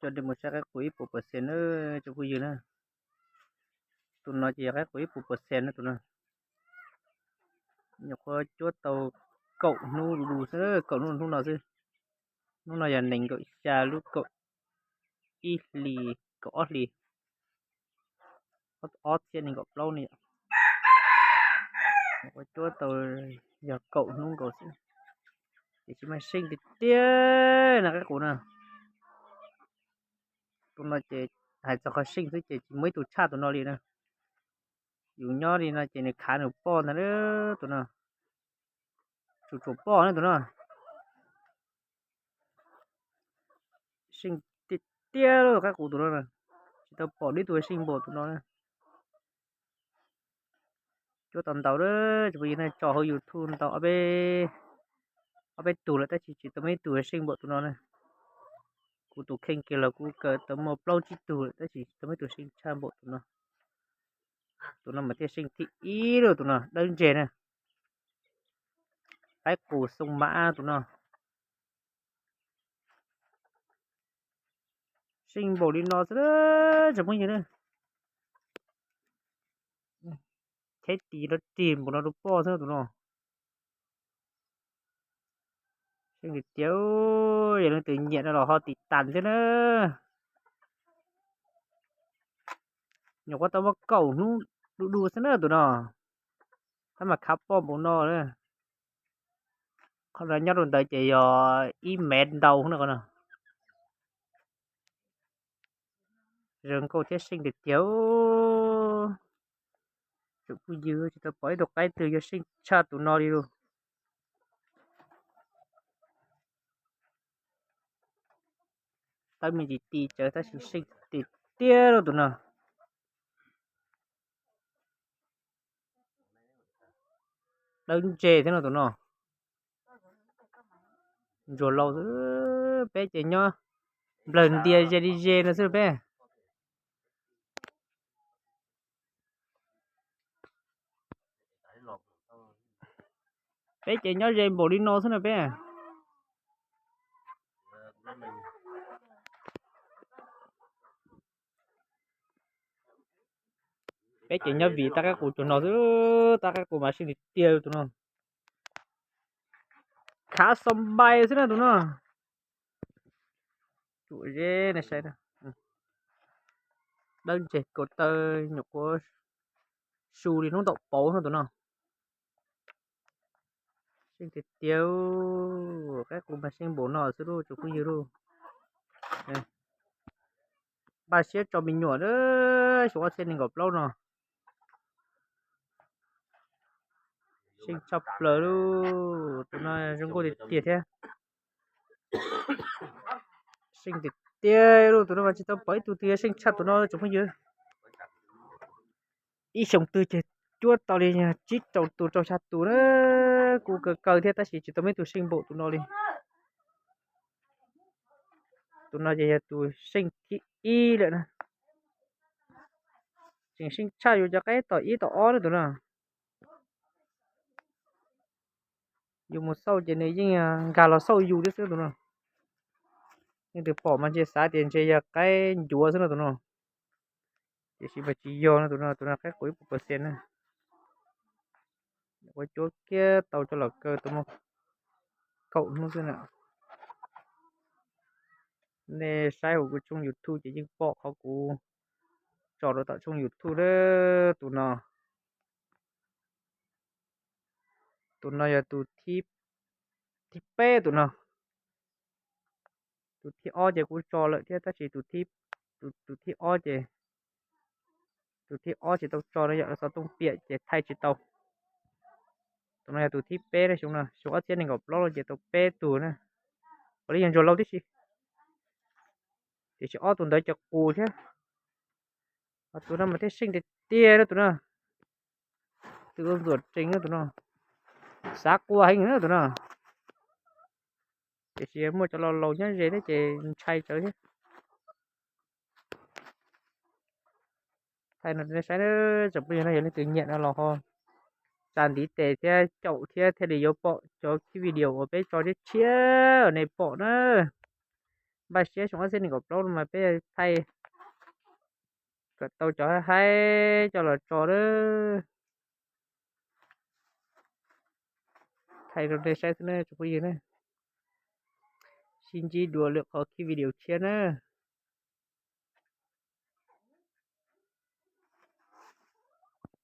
coj nej mus saib qaib qus ib puas percent na, tsoom phooj ywg na. Tus no ces yog qaib qus ib puas percent na tus no. Nyuam qhuav cuab tau kaum hnub du du xwb, kaum hnub hnub no xwb. Hnub no yog nees nkaum xya lub kaum ib hlis, kaum ob hlis, ob txhiab nees nkaum plaub ne yom. Nyuam qhuav cuab tau yog kaum hnub nkaus xwb, ces tsis mas seej tiag tiag na qaib qus na. Tus no ces hais txog qhov seej xwb ces tsis muaj ib tug tshaj tus no li na. Yus nyob li no ces nws khav nws poj ntag tus no. Tsuas tsuas poj na tus no. Seej tiag tiag qaib qus tus no, tsis tau pom ib tug seej npaum tus no. Cuab tau ntau, tsis pub yus tso hauv YouTube ntau, ob peb tug lawm tab sis tsis tau muaj ib tug seej npaum tus no na. Kuv tus kheej kiag los kuv kawm tau muaj plaub tsib tug lawm tab sis tsis tau muaj ib tug seej tshaj npaum tus no. Tus no mas thiaj seej thib ib lauj, tus no dawb ntseg na. Qaib qus xoo mav tus no. Seej npaum li no xwb tsoom phooj ywg na. Cheb tis rau rig npaum no rau poj xwb tus no. Seej tiag tiag, yog leej twg nyiam no los ho tiv tas thiab na. Nyuam qhuav tau muaj kaum hnub du du xwb na tus no, tab mas khav poj npaum no na. Qhov no nyob rau ntawd ces yog ib mev ntau na qhov no. Zoo nkauj thiab seej tiag tiag. Tsoom phooj ywg, tsis tau pom ib tug qaib twg yuav seej tshaj tus no li lauj. Tawb me ntsis ti tsawv tab sis seej tiag tiag lauj tus no. Dawb ntseg thiab no tus no. Ntsuag laus xwb, peb ces nyob nplawg ntias ze li ze no xwb peb. Peb ces nyob ze npaum li no xwb na peb. Peb ces nyob vim tab qaib qus tus no xwb, tab qaib qus mas seej tiag tiag tus no. Khav xoo npai xwb na tus no. Tsuam ze nej saib, dawb ntseg kaus taw, nyuam qhuav su li hnub ntaum pauv no tus no. Seej tiag tiag, qaib qus mas seej npaum no xwb lauj tsoom phooj ywg lauj. Npaj siab tso me nyuam xyoo ob txhiab nees nkaum plaub no. Seej tshaj plaws lauj, tus no zoo nkauj tiag tiag thiab. Seej tiag tiag lauj, tus no mas tsis tau pom ib tug twg seej tshaj tus no tsoom phooj ywg. Ib xyoo twg ces cuab tau li tsib rau tus rau xya tus na, kuj kaw kaw thiab tab sis tsis tau muaj ib tug seej npaum tus no li. Tus no ces yog tus seej thib ib lawm na. Tseem seej tshaj yus cov qaib tom ib tom ob na tus no. Yus mus xauj ces nws yeej nkag los xauj yus thiab xwb tus no. Leej twg pom mas ntshe xav tias ntshe yog qaib ncuav xwb no tus no. Tiam sis mas tsis yog no tus no, tus no qaib qus ib puas percent na. Ua cuab kiag tau coj los kaw tau muaj kaum hnub xwb na. Nej saib hauv kuv tshooj YouTube ces yeej pom qhov kuv tso rau tom tshooj YouTube lawm tus no. Tus no yog tus thib peb tus no. Tus thib ob ces kuv tso lawm thiab tab sis tus thib ob ces, tus thib ob ces tau tso no yom, lawv xov tooj piam ces thaij tsis tau. Tus no yog tus thib peb na, xyoo no xyoo ob txhiab nees nkaum plaub no ces tau peb tug na. Ua li yog ntsuag laus tib si, tiam sis ob tug ntawd ces qus thiab. Tus no mas thiaj seej tiag tiag na tus no. Tus ua ntxuam tsees na tus no, xav qua heev na tus no. Tiam sis muaj cov laus laus nyob ze thiab ces ntshai tsawv thiab. Thaij no nej saib, tsoom phooj ywg no yog leej twg nyiam no los ho tsa ntiv tes thiab caum thiab thiaj li yuav pom cov video uas peb tso tshiab tshiab nej pom na. Npaj siab xyoo ob txhiab nees nkaum plaub no mas peb thaij kom tau cov haib haib coj los tso lawm. Thaij rau nej saib xwb na tsoom phooj ywg na. Sib ntsib dua lwm qhov video tshiab na.